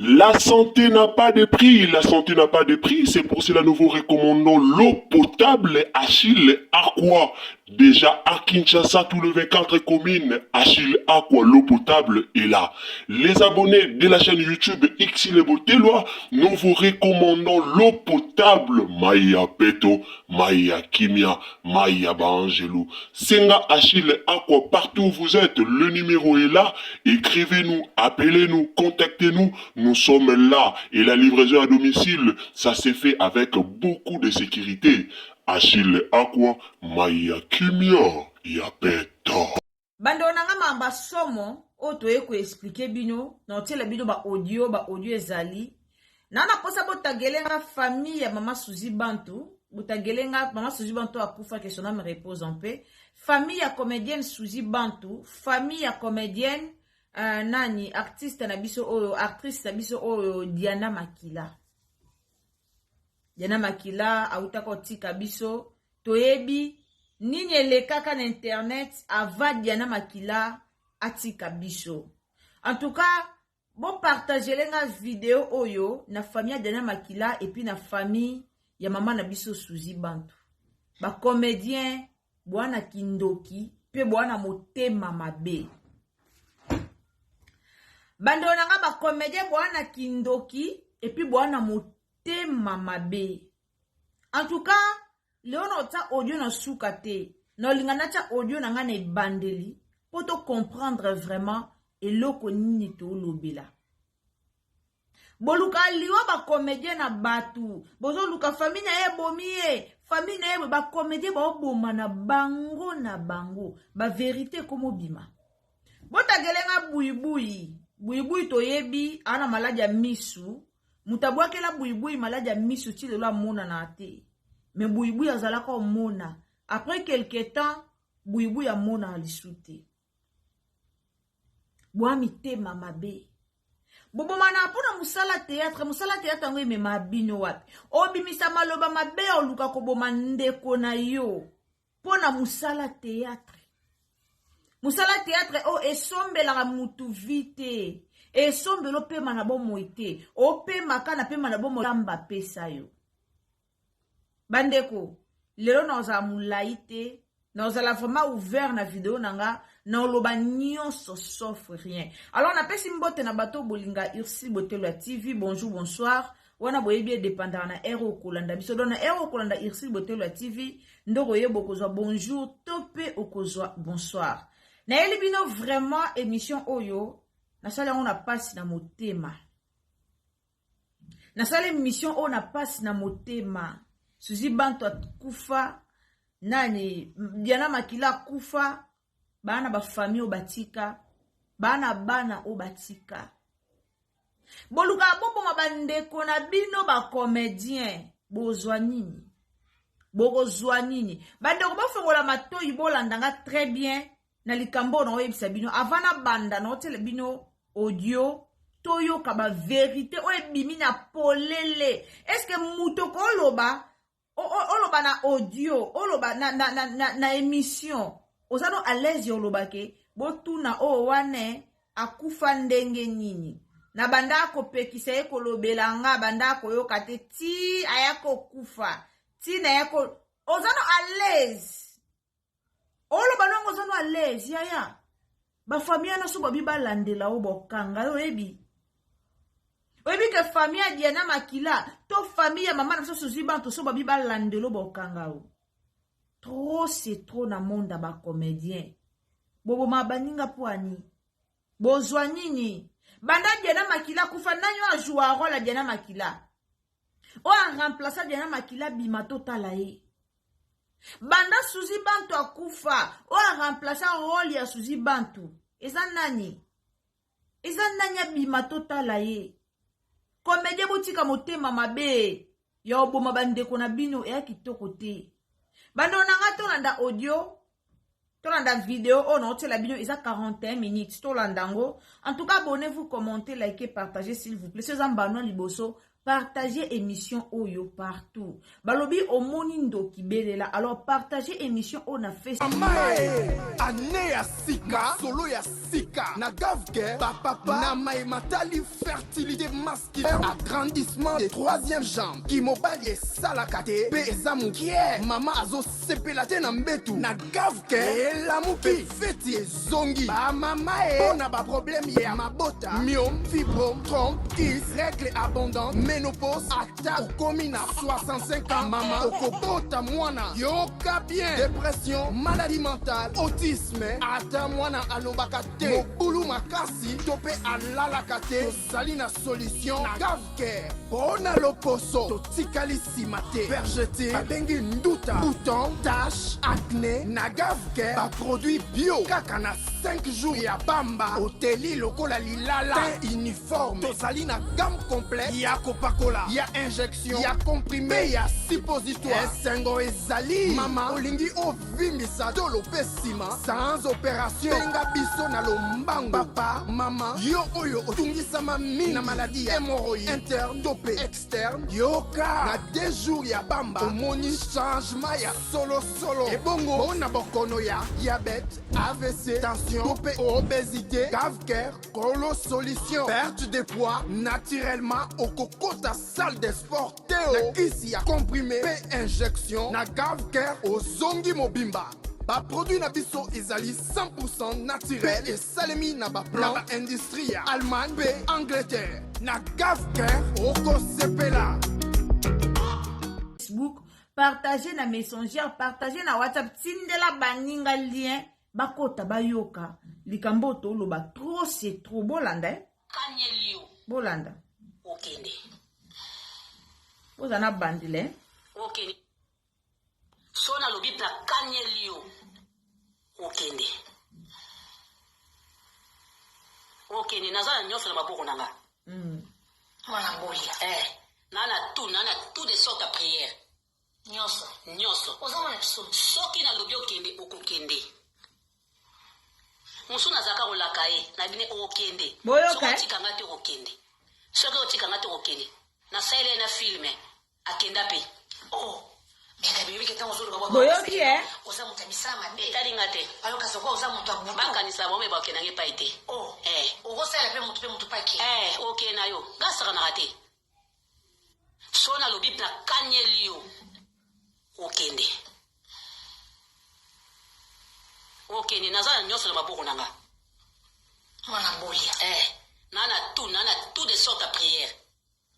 La santé n'a pas de prix, la santé n'a pas de prix, c'est pour cela nous vous recommandons l'eau potable Achille Aqua. Déjà à Kinshasa, tous les 24 communes, Achille Aqua, l'eau potable est là. Les abonnés de la chaîne YouTube Xile Boteloi, nous vous recommandons l'eau potable Maya Peto, Maya Kimia, Maya Baangelou. Senga Achille Aqua, partout où vous êtes, le numéro est là. Écrivez-nous, appelez-nous, contactez-nous. Nous sommes là. Et la livraison à domicile, ça s'est fait avec beaucoup de sécurité. Achille Aqua, Maya Kimia, Yapeto. Bandeko na nga mamba somo oyo toye ko expliquer bino na otiela bino ba audio ba audio ezali na na posa botagele nga famille ya mama Suzy Bantu botagele nga mama Suzy Bantu akufa que son âme repose en paix famille ya comédienne Suzy Bantu famille ya comédienne uh, nani artiste na biso oyo actrice na biso oyo Diana Makila Diana Makila awutaka kotika biso toyebi nini elekaka na internet avant Diana Makila atika biso en tout cas bopartagele nga video oyo na famille ya Diana Makila et puis na famille ya mama na biso Suzy Bantu ba comédien bwana kindoki mpe bwana motema mabe bandeko na nga ba comédien bwana kindoki et puis bwana motema mabe en tout cas leo na otya audio na suka te na olinga natya audio na ngai na ebandeli mpo to comprendre vraiment eloko nini tolobela boluka liwa bacomédien na bato bozoluka famille na ye ebomi ye famille na ye bacomédien baoboma na bango na bango baverité ekomobima botagele nga buyibuyi buyibuyi toyebi aa na maladi ya misu moto abwakela buyibuyi maladi ya misu ti lelo amonana te me buyibuyi azalaka omona après quelque temps buyibuyi amonana lisu te bwa mitema mabe bobomana mpona mosala théâtre mosala théâtre yango emema bino wapi obimisa maloba mabe ya oluka koboma ndeko na yo mpo na mosala théâtre mosala théâtre oyo esombelaka mutu vi te esombela opema na bomoi te opemaka na pema na bomoi nzambe apesa yo bandeko lelo nazala molai te nazala vraiment ouvert na video na nga naoloba nyonso sauf rien alors napesi mbote na bato bolinga Ursule Botelo ya TV bonjour bonsoir wana boyebi edépendaka na heure okolanda biso donc na heure okolanda Ursule Botelo ya TV nde okoyeba okozwa bonjour to mpe okozwa bonsoir nayeli bino vraiment émission oyo nasali yango na pasi na motema nasali émission oyo na pasi na motema Suzy Bantu akufa nani Diana Makila akufa bana bafamille oyo batika bana bana oyo batika bolukaka boboma bandeko na bino bacomédien bozwa nini bokozwa nini bandeko bofongola matoi bolanda nga très bien na likambo oyo naoyebisa bino avant nabanda naotiela bino audio toyoka baverité oyo ebimi na polele est-ce moto koloba oloba na audio oloba na, na, na, na, na émission oza no à l'aise ya oloba ke botuna oyo wana akufa ndenge nini na banda kopekisa ye kolobela nga banda koyoka te ti aya kokufa ti na ya ko oza no à l'aise oloba nongo oza no à l'aise yaya. Bafamille wana so babi balandela yo, bokanga yo. Oyebi, oyebi ke famille ya Diana Makila to famille ya mama na biso Suzi Bantu, so babi balandela yo, bokanga yo. Trop c'est trop na monde ya bacomédien. Boboma baninga mpo ani bozwa nini? Banda Diana Makila kufa, nani oyo ajoua role ya Diana Makila, oyo aremplaça Diana Makila? Bima totala ye. Banda Suzi Bantu akufa, oyo aremplaça role ya Suzi Bantu eza nani? Eza nani? Abima totala ye. Comédien, botika motema mabe ya oboma bandeko na bino, eya kitoko te. Bandeko na nga, tolanda audio, tolanda video oyo naotiela bino, eza 41 minutes, tolanda yango. En tout cas, abonnez-vous, commentez, likez, partagez, s'il vous plaît. So eza mbano liboso, partagez émission oyo partout. Balobi omoni ndoki, belela. Alors partagez émission oyo na Facebook. Mamae, ane ya sika, solo ya sika na Gavke. Bapapa na mai matali fertilité masculine, agrandissement de troisième jambe, kimobali esalaka te mpe eza mokie, mama azosepela te na mbetu, na Gavke elamuki, feti ezongi. Bamama e, mpo na baproblème ya mabota, myome, fibrome, trompe, kyste, règle abondante, ménopause, ata okomi na 65 ans, mama okobota mwana, yoka bien, dépression, maladie mentale, autisme, ata mwana alobaka te, mobulu makasi to mpe alalaka te, tozali na solution na Gavcare. Mpo na loposo, totikali nsima te. Vergeture babengi nduta, bouton, tache, acné, na Gavcare baproduit bio, kaka na 5 jours ya pamba oteli lokola lilala, teint uniforme. Tozali na gamme complète ya kopakola, ya injection, ya comprimé mpe ya suppositoire. Esengo ezali, mama olingi ovimbisa tolo mpe nsima sans opération, benga biso na lombango. Papa, mama, yo oyo otungisama mingi na maladie ya hémorroïde interne to mpe externe, yoka, na 2 jours ya pamba omoni changement ya solosolo. Ebongo mpona bokono ya diabète, AVC, tension to mpe obésité, Gavcare kolo solution. Perte de poids naturellement, okokota salle de sport te o, na kisi ya comprimé mpe injection, na Gavcare ozongi mobimba. Baproduit na biso ezali 100 naturel mpe esalemi na baplan na baindustrie ya Allemagne mpe Angleterre. Na Gavcare okosepela. Facebook, partage na Messenger, partage na WhatsApp, tindela baninga lien, bakota bayoka likambo oyo toloba. Trop c'est trop. Bolanda, eh? Kanyeli yo. Bolanda. Okende. Boza na bandile, eh? Okende. So nalobi nakanyeli yo, okende, okende. Naza na nyonso na maboko na nga. Mwana bolia. Eh, na tout, na tout de sorte ya prière. Nyonso. Nyonso. Oza mwana biso. Soki nalobi okende, okokende. Mosusu nazalaka kolaka ye na bine, okende. Boyoka, soki eh? otikanga te, okokende. Soki otikanga te, okokende. Nasaleli ye na film, akenda mpe. Oh, mais bebiki ntango ozoloba Boyoki, eh? oza moto ya misala mabe. Etalinga te. Bayoka sokoa oza moto ya butu. Bakanisa bango me bakendanga epai te. Oh. Eh. Okosalela mpe motu, mpe motu pake. Eh, okende na yo, nga asakanaka te. So nalobi nakanyeli yo, okende, okende. Naza na nyonso na maboko na nga. Mwana bolia. Eh, na tout, na tout de sorte ya prière.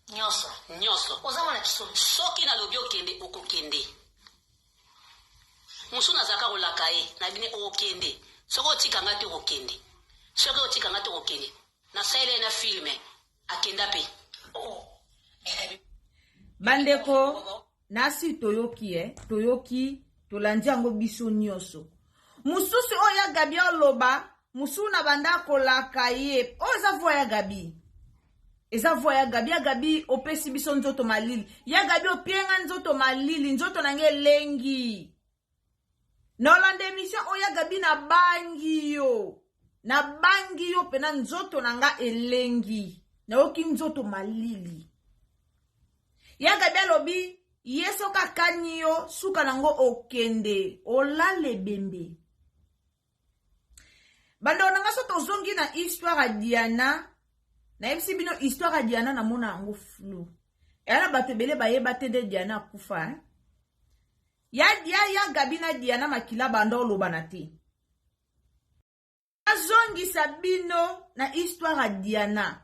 Nyonso. Nyonso. Oza mwana biso. Soki nalobi okende, okokende. Mosusu nazalaka kolaka ye na bine, okende. Soki otikanga te, okokende. Soki otikanga te, okokende. Nasaleli ye na film, akenda mpe. Oh, mais Bandeko, nasi toyoki, eh? Toyoki, tolandi yango biso nyonso. Mosusu oyo ya Gabi oloba, mosusu na banda kolaka ye, oyo eza voix ya Gabi, eza voix ya Gabi. Ya Gabi opesi biso nzoto malili, ya Gabi opienga nzoto malili, nzoto na nge elengi na olanda émission oyo. Ya Gabi, nabangi yo, nabangi yo mpena, nzoto na nga elengi, nayoki nzoto malili. Ya Gabi alobi ye soki akani yo, suka nango okende olala ebembe. Bandeko na nga, so tozongi na histoire ya Diana, nayebisi bino histoire ya Diana, namona yango flou. Eya na bato ebele bayeba te nde Diana akufa, eh? Ya Gabi na Diana Makila banda olobana te. Nazongisa bino na histoire ya Diana.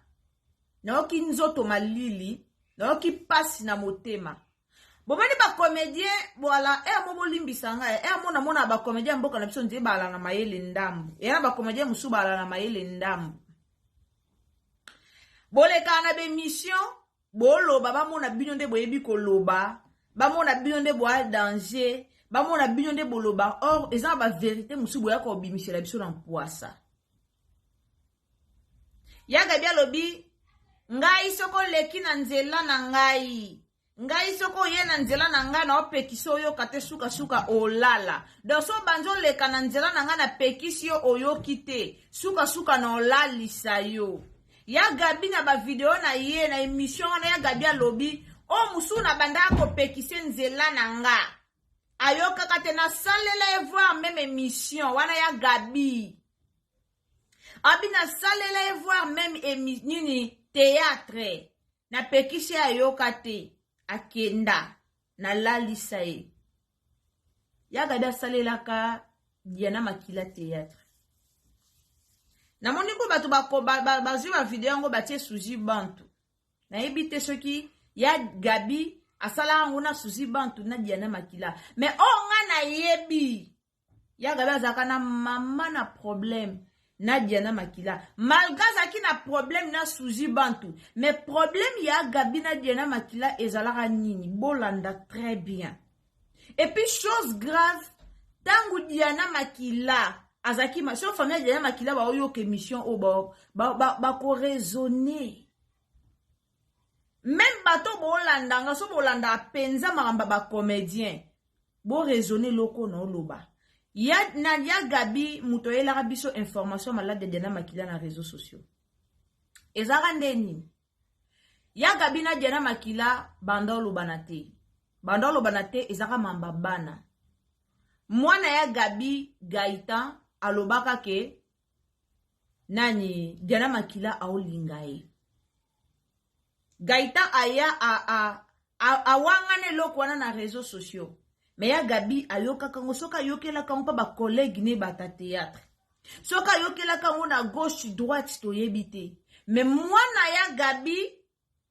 Nayoki nzoto malili, nayoki pasi na motema. Bomoni ba comedien boala eh mo bolimbisa ngai eh mo namona ba comedien mboka na biso nde bala na mayele ndambu. Eya na ba comedien mosusu bala na mayele ndambu. Bolekaka na bemission boloba bamona bino nde boyebi koloba bamona bino nde boa danger bamona bino nde boloba or eza na baverité mosusu boya kobimisela biso na mpwasa ya gabi alobi ngai soki oleki na nzela na ngai ngai soki oye na nzela na ngai naopekisi oyoka te sukasuka olala donc so obanzi oleka na nzela na ngai napekisi yo oyoki te sukasuka na olalisa yo ya gabi na bavideo na ye na emission wana ya gabi alobi oyo mosusu nabandaka kopekise nzela na nga ayokaka te nasalela ye voir meme emission wana ya gabi abi nasalela ye voir meme emi, nini théâtre napekisi ye ayoka te akenda nalalisa ye ya gabi asalelaka diana makila théâtre namoni ko bato bazwi bavideo yango batie suzi bantu nayebi te soki ya gabi asalaka yango na suzi bantu na diana makila mais oyo nga nayebi ya gabi azalaka na mama na problème na diana makila malgré azalaki na problème na suzi bantu mais problème ya gabi na diana makila ezalaka nini bolanda très bien et puis chose grave ntango diana makila azalaki so famille ya diana makila baoyoka émission oyo bakoraisonne meme bato bolanda nga so bolandaka mpenza makambo ya bacomédien boraisonne eloko na oloba ya, na, ya gabi moto ayelaka biso information malade ya diana makila na réseau sociaux ezalaka nde nini ya gabi na diana makila banda olobana te banda olobana te ezalaka mamba bana mwana ya gabi gaitan alobaka ke nani diana makila aolinga ye gaitan aya awangana eloko wana na réseau sociaux me ya gabi ayokaka yango soki ayokelaka yango mpa bacollègue ne bata théâtre soki ayokelaka yango na gauche droite toyebi te me mwana ya gabi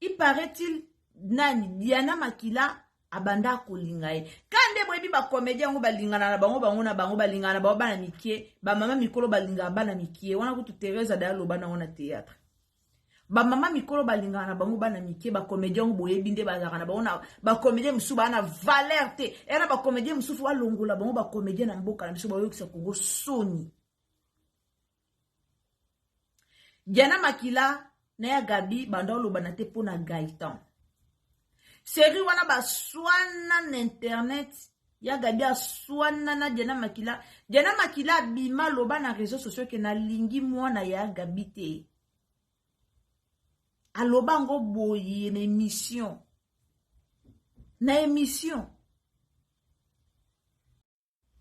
il paraît-il nani diana makila abanda kolinga ye ka nde boyebi bakomedi yango balingana na bango bango na bango balingana na bango bana mike bamama mikolo balingaka bana mike wana kutu therese ada aloba nango na théâtre bamama mikolo balingaka na bango bana mike bakomedien yango boyebi nde bazalaka na bango na bakomedien mosusu baa na valeur te eya na bakomedien mosusu balongola bango bakomedien na mboka na biso bayokisa kongo soni Diana Makila na ya Gabi banda olobana te mpo na Gaëtan. Serie wana baswana na internet ya Gabi aswana na Diana Makila. Diana Makila abima loba na réseaux sociaux ke nalingi mwana ya Gabi te. Aloba yango boye na émission. Na émission.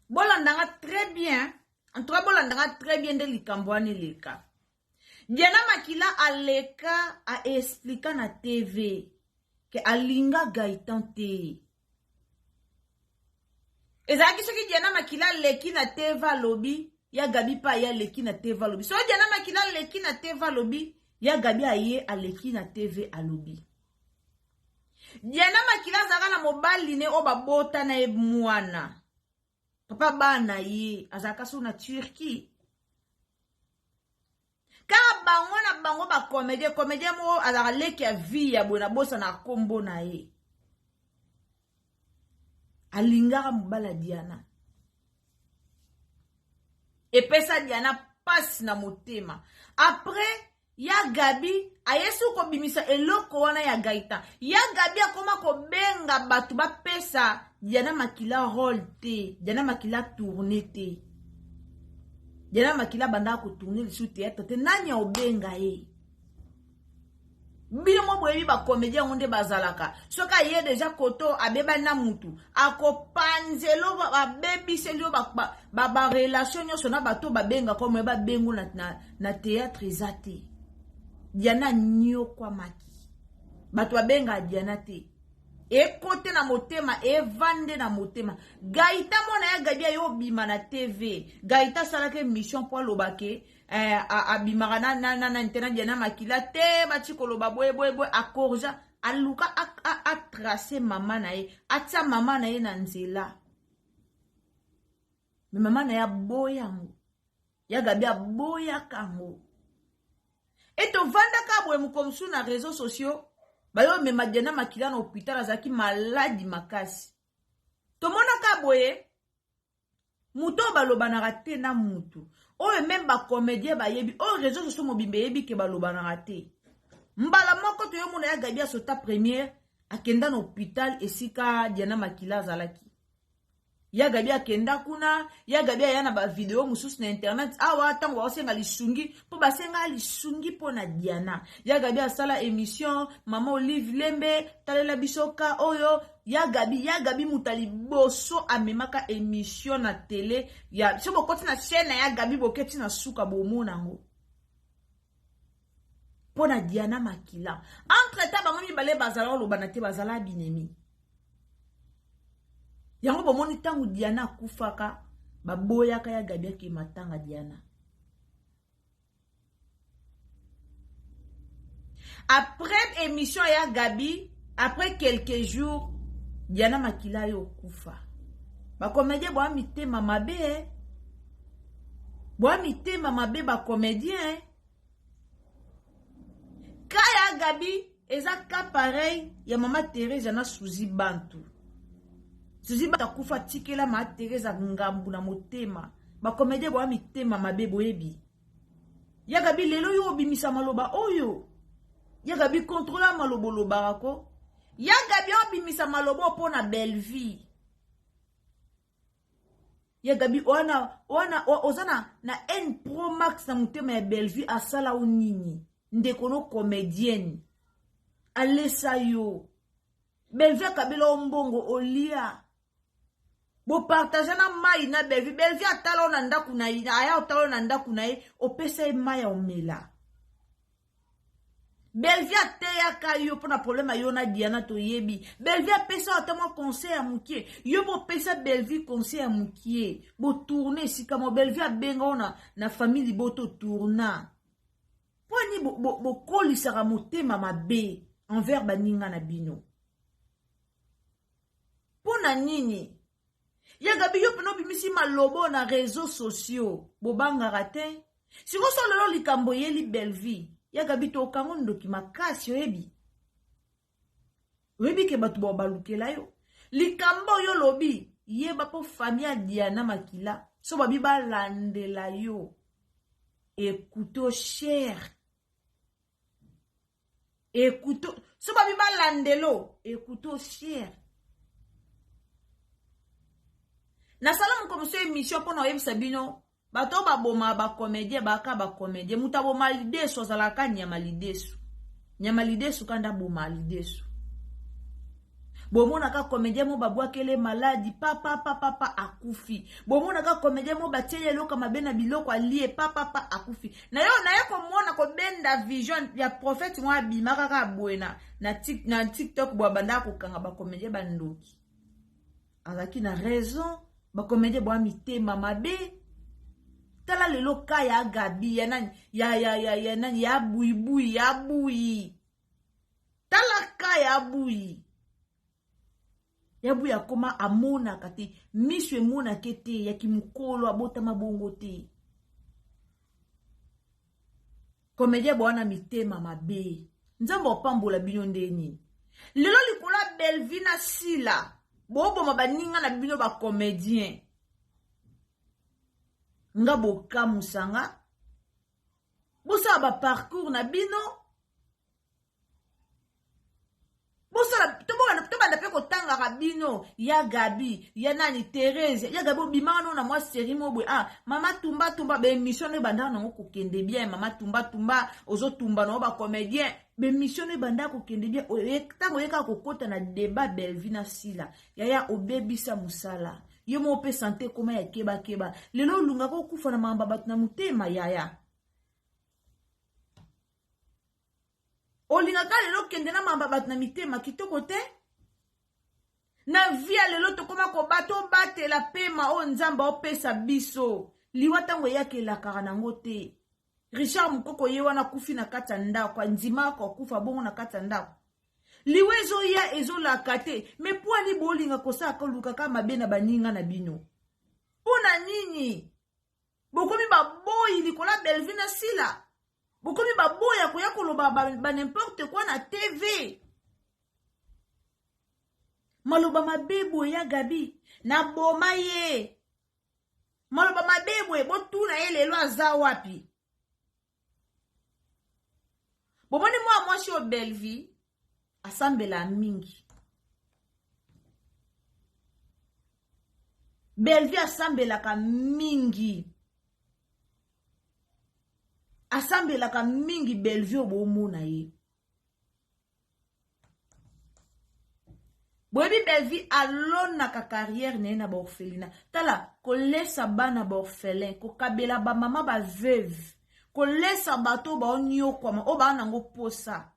Bolanda nga très bien. En tout cas, bolanda nga très bien nde likambo wana eleka. Diana Makila aleka a expliqua na TV ke alinga Gaëtan te. Ezalaki soki Diana Makila aleki na TV alobi ya Gabi pa aye aleki na TV alobi. Soki Diana Makila aleki na TV alobi ya Gabi aye aleki na TV alobi. Diana Makila azalaka na mobali ne oyo babota na ye mwana papa bana ye azalaka so na Turquie kaka bango na bango bacomédien comédien moko azalaka leki ya vie ya boye nabosana nkombo na ye alingaka mobali ya Diana epesa Diana mpasi na motema après Ya Gaby aye su kobimisa eloko wana ya Gaëtan. Ya Gaby akoma kobenga bato bapesa Diana Makila role te. Diana Makila tourne te. Diana Makila abandaka kotourne lisusu théâtre te. Nani aobenga ye? Bino mo boyebi ba comédien yango nde bazalaka. Soki aye deja koto abebani na mutu, akopanzelo abebiseli yo ba, ba, ba, ba relation nyonso na bato babengaka omoye babengo na, na, na théâtre eza te. Diana anyokwamaki. Bato babengaka Diana te. Ekote na motema, evande na motema. Gaïta mwana ya Gabi aye obima na TV. Gaïta asalaka émission mpo aloba ke. eh, abimaka na na na na te na Diana Makila te, bati koloba boye boye boye, akorja aluka atrace mama na ye, atia mama na ye na nzela, me mama na ye aboya yango, ya Gabi aboyaka yango. E tovandaka boye mokolo mosusu na réseaux sociaux, bayo mema Diana Makila na hôpital, azalaki maladi makasi. Tomonaka boye moto oyo balobanaka te na mutu oyo, meme bacomédien bayebi, oyo réseau sociaux mobimba eyebi ke balobanaka te. Mbala moko toyomona ya Gabi asota première, akenda na hôpital esika Diana Makila azalaki. Ya Gabi akenda kuna, ya Gabi aya na bavideo mosusu na internet awa, ntango baosenga lisungi, mpo basenga lisungi mpo na Diana. Ya Gabi asala émission, mama Olive Lembe talela biso ka oyo ya Gabi. Ya Gabi moto ya liboso amemaka émission na tele ya so. Bokoti na chaîne ya Gabi, boketi na suka, bomona yango mpo na Diana Makila. Entre temps bango mibale bazala kolobana te, bazala binemi. Yango bomoni ntango Diana akufaka, baboyaka ya Gabi akema tanga Diana. Après émission ya Gabi, après quelques jours, Diana Makila yo okufa. Bacomédien boya mitema mabe, eh? Boya mitema mabe, bacomédien, eh? Ka ya Gabi eza ka pareil ya mama Therese na Suzi Bantu. Suzi Bantu akufa, tikela mama Therese ngambu na motema. Bacomédien boya mitema mabe, boyebi. Ya Gabi, lelo yo obimisa maloba oyo, ya Gabi, contrôle maloba olobaka ko. Ya Gabi, obimisa maloba mpo na Bellevie. Ya Gabi wana wana oza na N pro max na motema ya Bellevue. Asala o nini? Ndeko no comédienne alesa yo, Bellevue akabela o mbongo olia, bopartage na mai na Bellevue. Bellevue atala o na ndako na ye, aya otala o na ndako na ye, opesa ye mai ya omela. Bellevue ateyaka yo mpona problème ya yo na Diana, toyebi. Bellevue apesa ata mwa conseil ya mokie, yo bopesa Bellevue conseil ya mokie, botourne esika mo Bellevue abenga o na famille liboto tourna. Mpo ani bokolisaka motema mabe envers baninga na bino? Mpo na nini, ya Gabi, yo mpena obimisi malobo na réseaux sociaux, bobangaka te? Sikoyo so lelo likambo eyeli Bellevue, ya Gabi, tokango ndoki makasi. Oyebi, oyebi ke bato bao balukela yo likambo oyo olobi. Yeba mpo famille ya Diana Makila, so babi balandela yo, écoute cher, écoute, so babi balandelo, écoute cher. Nasala moko mosu émission mpona oyebisa bino, bato oyo baboma bacomédien, baka bacomédien. Moto aboma lidesu azalaka nyama lidesu, nyama lidesu kanda aboma lidesu. Bomonaka comédien mo babwakele maladi, papapapapa, akufi. Bomonaka comédien mo batieli eloko mabe na biloko alie, papapa, akufi. Na yo naye komona kobenda vision ya prophète moko abima kaka boye na TikTok boye, abandaka kokanga bacomédien bandoki. Azalaki na raison. Bacomédien boya mitema mabe. Tala lelo ka ya Gabi, ya nani, ya nani, ya buibui, ya bui. Tala ka ya bui, ya bui akoma amonaka te, miso emonake te, yaki mokolo abotama bongo te. Comédien bowana mitema mabe, Nzambe opambola bino nde nini? Lelo likolo ya Bellevue na Sila, boboma baninga na bino bacomédien. Nga bokamusanga, bosala baparcours na bino, bosala tobanda mpe kotangaka bino, ya Gabi, ya nani, Therese. Ya Gabi, obimaka no na mwa série mo boye, ah, mama tumba tumba, baémission no ebandaka nango kokende bien. Mama tumba tumba, ozotumba nango bacomédien, baémission no ebandaka kokende bien. Ntango oyekaka kokɔta na débat Bellevue na Sila, yaya, obebisa mosala. Yo mo mpe santé ekoma ya kebakeba. Lelo olungaka okufa na makambo ya bato na motema, yaya. Olingaka lelo okende na mamba bato na mitema, kitoko te. Na vie ya lelo tokóma koba tobatela pema oyo Nzambe aopesa biso. Liwa ntango eyaka, elakaka nango te. Richard Mukoko ye wana akufi na kati ya ndako, andima kokufa bongo na kati ya ndako. Liwa ezoya ezolaka te, me pwani bolinga kosala koluka kaka mabe na baninga na bino? Mpo na nini bokomi baboyi likolo ya Bellevue na Sila? Bokomi baboyi ya koya koloba ba, ba n'importe quoi na TV. Maloba mabe boye ya Gabi, naboma ye. Maloba mabe boye, botuna ye lelo aza wapi? Bomoni mwa mwasi oyo Bellevue asambela mingi. Bellevue asambelaka mingi. Asambelaka mingi Bellevue obomona ye. Boyebi Bellevue alonaka carrière na ye na baorphelinat. Tala, kolesa bana baorphelin, kokabela ba mama ba veuve, kolesa bato oyo baonyokwama, oyo baa nango posa.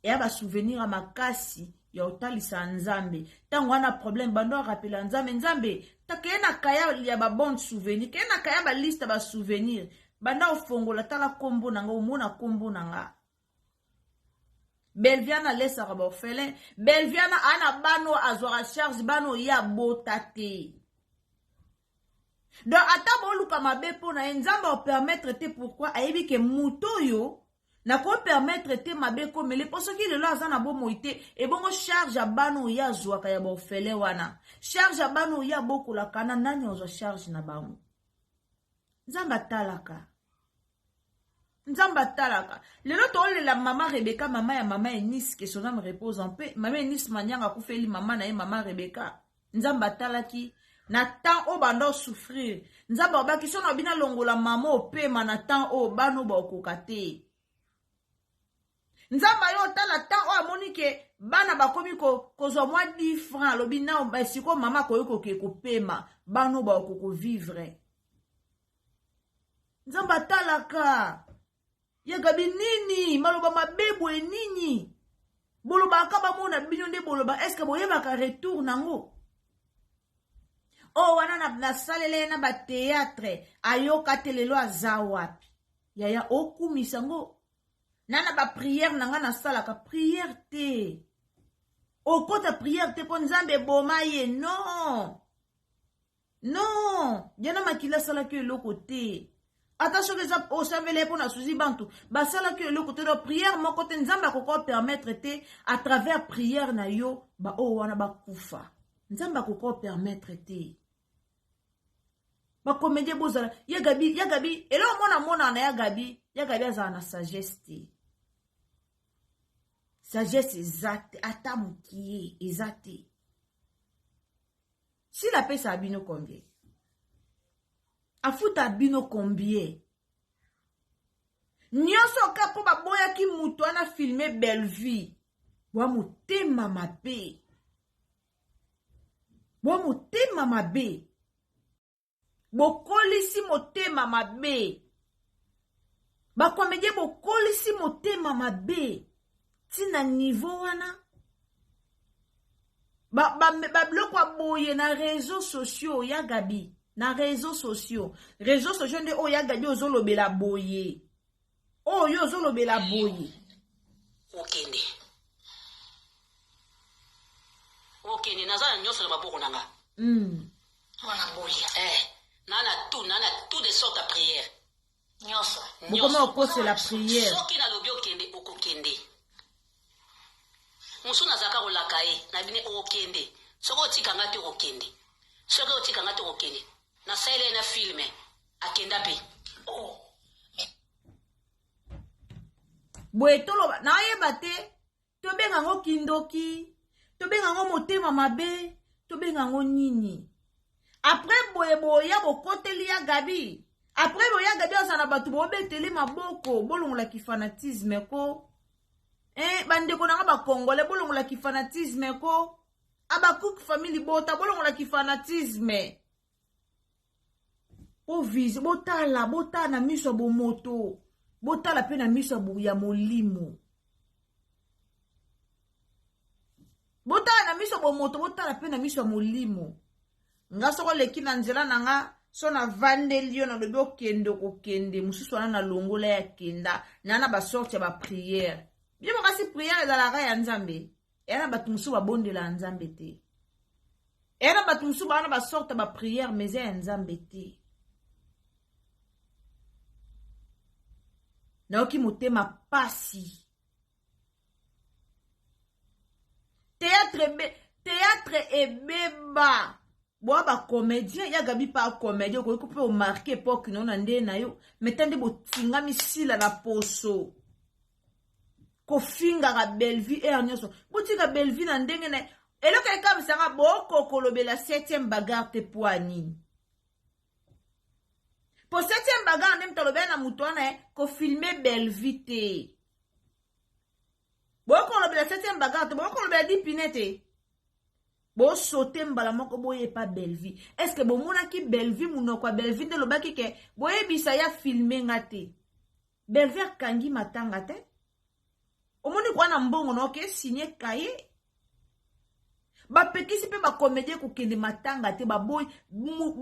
Eya ba souvenir ya makasi ya kotalisa Nzambe. Ntango wana problème, bando arapela Nzambe, Nzambe, takeye na kaya ya ba bonne souvenir, keye na kaya ba liste ya ba souvenir. Banda ofongola tala kombo na nga, omona kombo na nga. Belviana alesaka ba orphelin. Belviana ana bano azwaka charge bano ye abota te. Donc ata boluka mabe mpo na ye Nzambe apermettre te. Pourquoi? Ayebi ke moto oyo nakopermettre te mabe ekomele mpo soki lelo aza na bomoi te, ebongo charge ya bana oyo ye azwaka ya baorphelin wana, charge ya bana oyo ye abokolaka na nani azwa charge na bango? Nzambe atalaka. Nzambe atalaka. Lelo tolela mama Rebecca, mama ya mama Eunice, que son âme repose en paix. Mama Eunice Manyanga akufeli mama na ye mama Rebecca. Nzambe atalaki na temps oyo banda souffrir. Nzambe abaki sono bina longola mama opema na temps oyo bana oyo bakokoka te. Nzambe ayo otala temps oyo amoni ke bana bakomi kozwa mwa 10 francs, alobi na sikoyo mama akoki koke kopema, bana oyo bakoki kovivre. Nzambe atalaka. Ya Gabi nini maloba mabe boye nini? Bolobaka bamona bino nde boloba, est-ce que boyebaka retour nango? Oh wana nasalela ye na ba théâtre, ayoka te lelo aza wapi? Yaya okumisa ngo na na ba prière na nga nasalaka prière te. Okota prière te mpo Nzambe eboma ye, non. Non, Diana Makila asalaki eloko te. Ata soki eza osambela ye mpo na Suzy Bantu, basalaki eloko te. Donc prière moko te Nzambe akoki permettre te à travers prière na yo ba oyo wana bakufa. Nzambe akoki permettre te. Ba comédien bozala ya Gabi, ya Gabi, eloko mona mona na ya Gabi, ya Gabi azala na sagesse te. Sagesse eza te, ata mokie eza te. Sila apesaka bino combien? Afuta bino combien? Nyonso kaka mpo baboyaki moto wana filme Bellevue. Bwa motema mabe. Bwa motema mabe. Bokolisi motema mabe. Bakomedie bokolisi motema mabe. Tina niveau wana. Babiloko ya boye na réseaux sociaux ya Gabi, na réseaux sociaux, réseaux sociaux nde oyo ya Gabi ozolobela boye, oyo ozolobela boye. Okende, okende, naza na nyonso na maboko na nga. Mwana bolia na na tout, na na tout de sorte ya prière nyonso. Bokoma okosela prière. Soki nalobi okende, okokende. Mosusu nazalaka kolaka ye na bine okokende, soki otika nga te okokende, soki otika nga te okokende. Nasalela ye na filme, akenda mpe. Oh. Boye toloba nayeba te, tobenga yango kindoki, tobenga yango motema mabe, tobenga yango nini? Après boye boya bokoteli ya Gabi. Après boya Gabi aza na bato bobeteli maboko, bolongolaki fanatisme ko. Bandeko na nga ba Congolais, bolongolaki fanatisme ko. Abakouk famille bota, bolongolaki fanatisme. Bovise, botala, botala na miso ya bomoto, botala pe na miso ya molimo. Botala na miso ya bomoto, botala pe na miso ya molimo. Nga soko leki na nzela na nga, So navandeli yo nalobi okende okokende mosusu wana nalongola ya kenda na na basorte ya bapriere bino makasi priere ezalaka ya nzambe eya na bato mosusu babondela ya nzambe te eya na bato mosusu baa na basorte ya bapriere mais eza ya nzambe te nayoki motema pasi Théâtre ebe, théâtre ebeba. Boa ba comédien ya Gabi pa comédien okoki mpe omarke epoque no na nde na yo mais ta nde botingami sila na poso kofingaka Bellevue heure nyonso botika Bellevue na ndenge na eloko ekamisaka boko kolobela 7e bagarre te poa nini po 7e bagarre nde moto alobela na moto wana ye kofilme Bellevue te bokolobela septième bagarre te bokolobela dipine te bosote mbala moko boye epa bellevue est ce que bomonaki bellevue monoko ya bellevue nde elobaki ke boyebisa ya filme nga te bellevue akangi matanga te omoni kwa na mbongo na oke signe kaye bapekisi mpe bakomedie kokende matanga te baboyi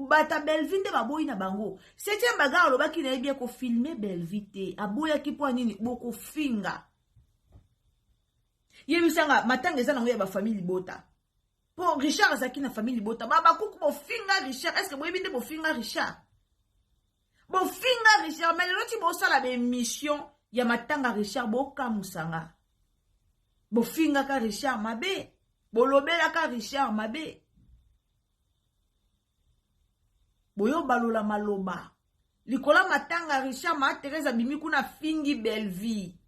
bata bellevue nde baboyi na bango septième bagarre alobaki na ye bien kofilme bellevue te aboyaki mpo ya nini bokofinga yebisanga matanga eza nango ya bafamille libota mpo richard azalaki na famille libota babakuku bofinga richard estce boyebi nde bofinga richard bofinga richard mais lelo ti bosala baémission ya matanga richard bokamusanga bofingaka richard mabe bolobelaka richard mabe boyobalola maloba likolo ya matanga richard ma therese abimi kuna afingi bellevie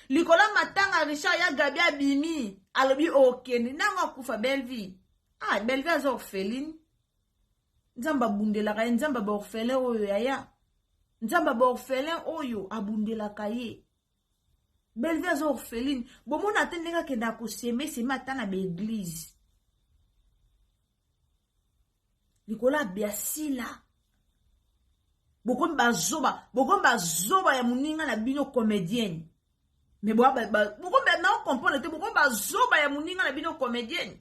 likolo ya matanga richard ya gabi abimi alobi okende nango akufa bellevie ah bellevie aza orpheline nzambe abundelaka ye nzambe ba orphelin oyo yaya nzambe ba orphelin oyo abundelaka ye bellevue aza orpheline bomona te ndenge akendaka koseme seme ata na baeglize likolo ya biasila bokomi bazoba bokomi bazoba ya moninga na bino comedienne mais bokomi na comprendre te bokomi bazoba ya moninga na bino comedienne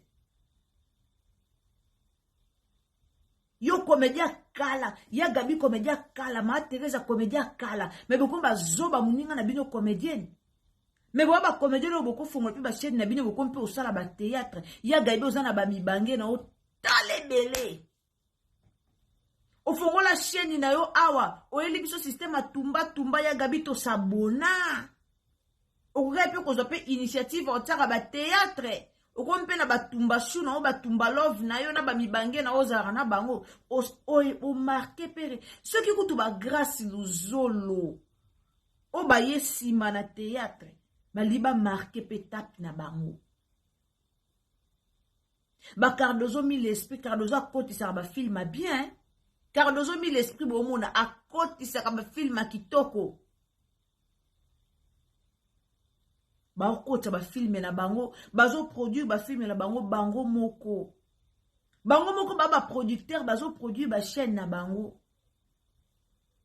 yo comédien kala ya gabi comédien kala ma teresa comédien kala mais bokomi bazoba moninga na bino comédienne mais boya bacomédien oyo bokofongola mpe bachaine na bino bokomi mpe kosala batheatre ya gabi oza na bamibange na otala ebele ofongola chaine na yo awa oyeli biso systeme ya tumba tumba ya gabi tosabona okokaki mpe kozwa mpe initiative otiaka batheatre okomi mpe na batumba shu na yo batumba love na yo na bamibange na yo ozalaka na bango omarke pere soki kutu bagrace luzolo oyo baye nsima na theatre bali bamarke mpe tape na bango ba cardozo mille esprit cardozo akotisaka bafilme ya bien cardozo mille esprit bomona akotisaka bafilme ya kitoko bakotisa bafilme na bango bazoproduire bafilme na bango bango moko bango moko ba baproducteur bazoproduire bachaîne na bango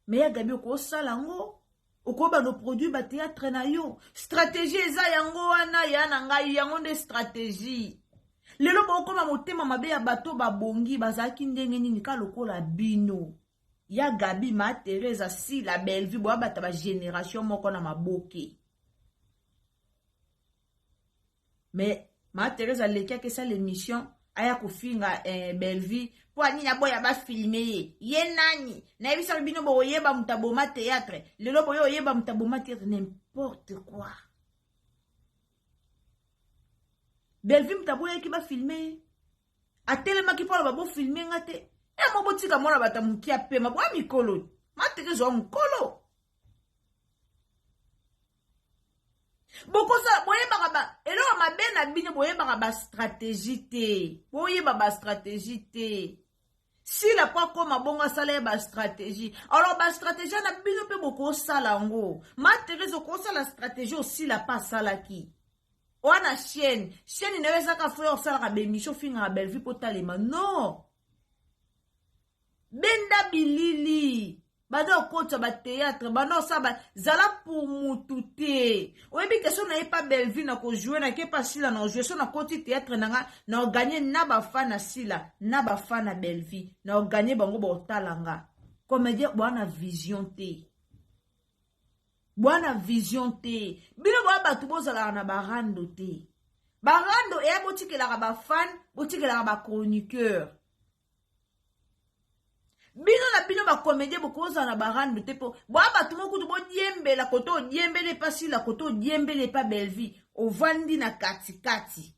me ya gabi okosala yango okoyeba no produit ba théâtre na yo stratégie eza yango wana ya na ngai yango nde stratégie lelo bokoma motema mabe ya bato babongi bazalaki ndenge nini ka lokola bino ya gabi ma teresa sila bellevue boyabata ba génération moko na maboke mais ma Therese aleki akesala émission aya kofinga eh, Bellevue mpo anini aboya bafilme ye ye nani nayebisaka bino bokoyeba moto aboma théâtre lelo boye oyeba moto aboma théâtre n'importe quoi Bellevue moto aboyaki bafilme ye atelemaki mpo aloba bofilme nga te e mo botika mwana bato ya moke apema boya mikolo ma Therese wa mokolo bokosala boyebaka ba eloko mabe na bino boyebaka ba stratégie te boyeba ba stratégie te sila po akoma bongo asala ye ba stratégie alors ba stratégie na bino mpe bokosala yango ma therese okosala stratégie osila mpe asalaki wana chaîne chaîne na yo ezaka foye osalaka baémission ofingaka bellevue mpo otalema non benda bilili. Banda okotisa ba théâtre, banda osala ba zala pour mutu te. Oyebi ke so naye pa Bellevue na ko jouer na ke pa Sila na jouer so na koti théâtre na nga na gagner na ba fan na Sila na ba fan na Bellevue na gagner bango ba otala nga. Comédien bwana vision te. Bwana vision te. Bino ba batu bozalaka na ba rando te. Ba rando eya botikelaka ba fan, botikelaka ba chroniqueur. Bino na bino ba comédien bokozala na ba rando te po boa bato moko kutu bodiembela koto odiembeli epa Sila koto odiembeli epa Bellevue ovandi na katikati.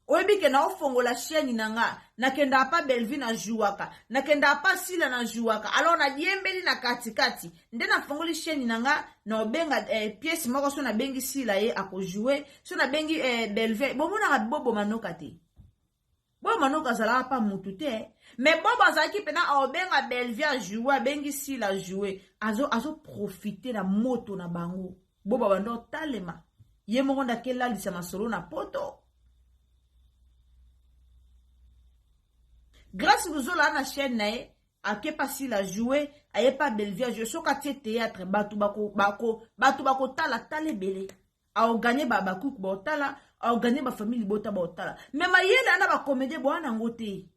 Oyebi ke na ofongola chaîne na nga nakendaka pa Bellevue na jouaka nakendaka pa Sila na jouaka alors nadiembeli na katikati nde nafongoli chaîne na nga na obenga eh, pièce moko so nabengi Sila ye akojoue so nabengi eh, Bellevue bomonaka bobo manoka te. Bobo Manoka azalaka pa mutu te mais Bobo azalaki pena aobenga Bellevue a joue abengi Sila joue azo azo profiter na moto na bango. Bobo abanda otalema ye moko nde akelalisa masolo na poto. Grace Luzola na chaîne na ye akepa Sila joue ayepa Bellevue joue soki atie théâtre bato bako bako bato bakotala tala ebele. Aoganye ba Habacuc baotala, aoganye ba famille libota baotala. Mais mayele ana ba comédien boa nango te.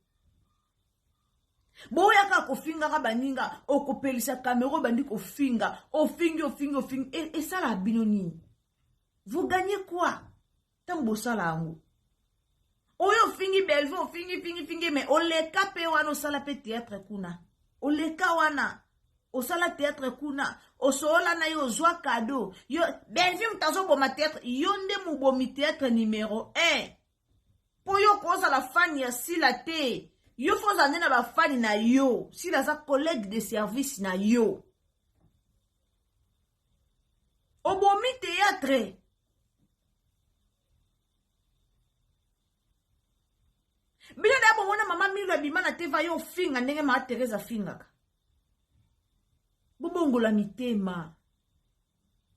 Boya kaka kofingaka baninga, okopelisa kamera obandi kofinga, ofingi ofingi ofingi, e, esala bino nini? Vous gagnez quoi? Tango bosala yango. Oyo ofingi Bellevue, ofingi fingi fingi mais oleka pe wana osala pe théâtre kuna. Oleka wana osala théâtre kuna, osolola na yo ozwa cadeau. Yo Bellevue moto azoboma théâtre, yo nde mobomi théâtre numéro 1. Po yo kozala fan ya Sila te. Yo fo ozala nde na ba fan na yo. Sila aza collègue de service na yo. Obomi théâtre. Bino da bomona mama Milo abima na teva yo ofinga ndenge mama Therese afingaka. Bobongola mitema.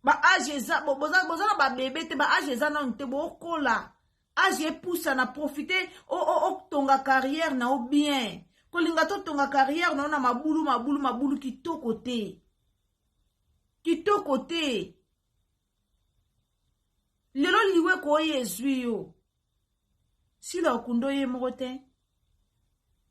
Ba age eza boza boza na ba bebe te ba age eza nanu te bokola. Age epusa na profiter o o otonga carrière na o bien. Kolinga totonga carrière na o na mabulu mabulu mabulu kitoko te. Kitoko te. Lelo liwe koye ezwi yo. Sila okundo ye moko te.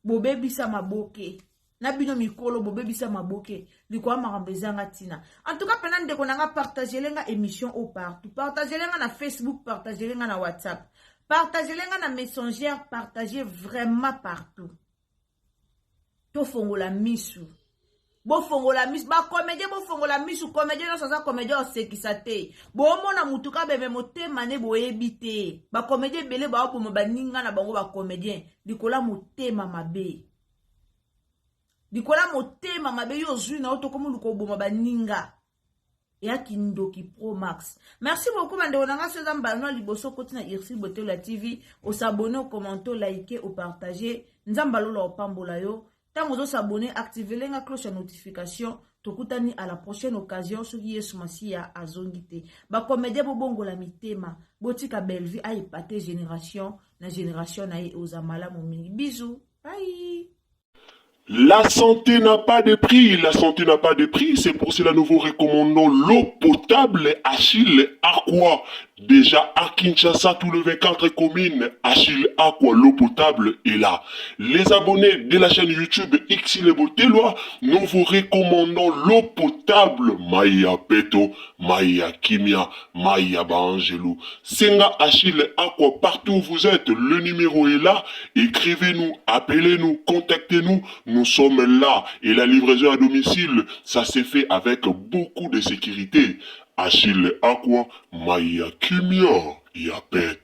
Bobebisa maboke. Na bino mikolo bobebisa maboke. Likoya makambo ezanga tina. En tout cas pena ndeko na nga partagele nga émission au partout. Partagele nga na Facebook, partagele nga na WhatsApp. Partagele nga na Messenger, partagez vraiment partout. Tofongola misu. Bofongola misu ba comédien bofongola misu comédien nyonso aza comédien osekisa te bomona mutu kabeme motema ne boyebi te ba comédien ebele baoboma baninga na bango ba comédien likola motema mabe likola motema mabe yo ozwi na yo tokomi luka oboma baninga ya kindoki pro max. Merci beaucoup bandeko na nga soki eza mbala no liboso okoti na Ursule Botola TV osabone okommente olike opartage nzambe alola opambola yo ntango ozosabone activele nga cloche ya notification tokutani à la prochaine occasion soki Yesu Masiya azongi te bacomédien bobongola mitema botika Bellevue aepate génération na génération na ye oza malamu mingi bisous bye. La santé n'a pas de prix, la santé n'a pas de prix, c'est pour cela nous vous recommandons l'eau potable Achille Aqua. Déjà à Kinshasa, tout le 24 communes, Achille Aqua, l'eau potable est là. Les abonnés de la chaîne YouTube Xile Boteloi, nous vous recommandons l'eau potable Maya Peto, Maya Kimia, Maya Baangelou. Senga Achille Aqua, partout où vous êtes, le numéro est là. Écrivez-nous, appelez-nous, contactez-nous. Nous sommes là. Et la livraison à domicile, ça s'est fait avec beaucoup de sécurité. Achille Aqua, Maya Kimia, Yapet.